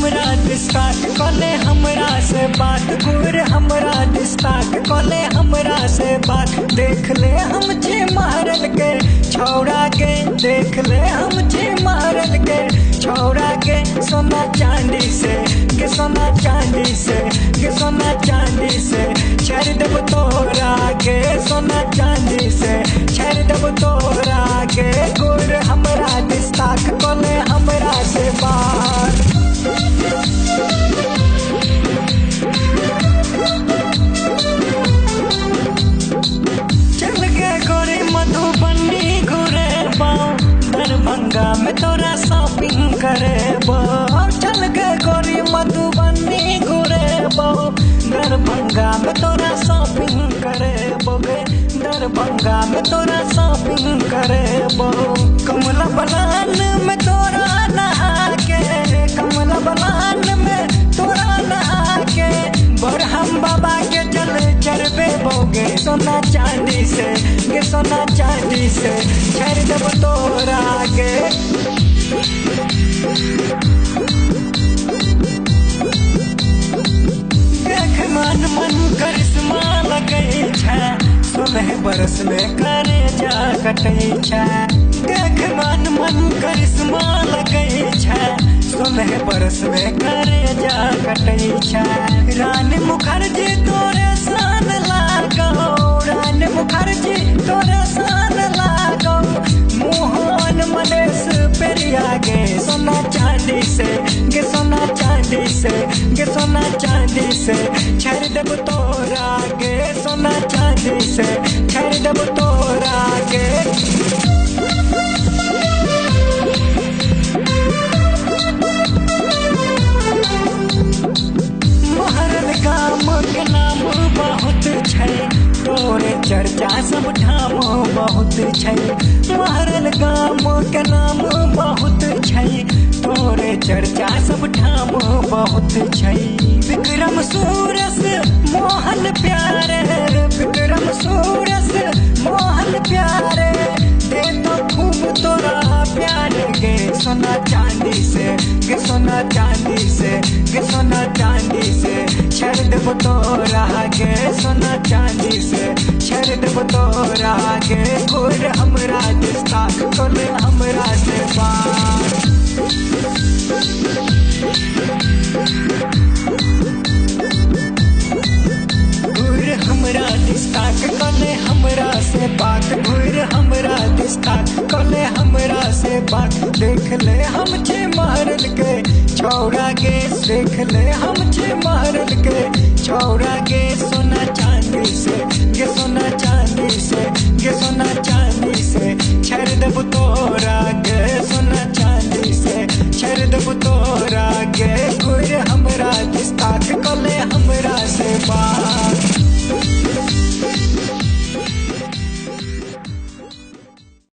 हमरा दिस्ताक कले हमरा से बात, गोर हमरा दिस्ताक कले हमरा से बात। देख ले हम छे महरल के छौड़ा के, देख ले हम छे महरल के छौड़ा के। सोना चांदी से के सोना चांदी से के सोना चांदी से छेड़ देब तोरा के, सोना चांदी से छेड़ देब तोरा के। गोर हमरा दिस्ताक कले हमरा से बात। चल गे गोरी मधुबनी घुरे दरभंगा में तोरा शॉपिंग करे। चल गे गोरी मधुबनी घुरे दरभंगा में तोरा शॉपिंग करे बोगे, दरभंगा में तोरा शॉपिंग करे। कमला बलान में तोरा नहा के, कमला बलान में तोरा नहा के, बरहम बाबा के जल चढ़बे बोगे। सोना चांदी से गे सोना चांदी से छेड़ देब तोरा के। देख मन मन करिश्मा लगै छै, 16 बरस में करे जा कटै छै। देख मन मन करिश्मा लगै छै, 16 बरस में करे जा कटै छै। रानी मुखर्जी तोरे सान लागो, रानी मुखर्जी तोरे सान लागो, मोहन मनेश पेरिया गे। सोना चांदी से गे सोना चांदी से गे सोना चांदी से छेड़ देब तोरा गे, सोना चांदी से छेड़ देब तोरा गे। महरल गाम के नाम बहुत छै, तोरे चर्चा सब ठाम बहुत छै। महरल गाम के नाम बहुत छै, तोरे चर्चा सब ठाम बहुत छै। विक्रम सूरस मोहन प्यारे, विक्रम सूरस मोहन प्यारे, दे तो खूब तोरा प्यार गे। सोना चांदी से गे सोना चांदी से गे सोना चांदी से छेड़ देब तोरा गे, सोना चांदी से छेड़ देब तोरा गे। गोर हमरा दिस्ताक कले हमरा से बात। घूर हमरा दिस्ताक कले हमरा से बात, घूर हमरा दिस्ताक कले हमरा से बात। देख ले हम छे महरल के छौड़ा के, देख ले हम छे महरल के छौड़ा के। सोना चांदी से गे सोना चांदी से गे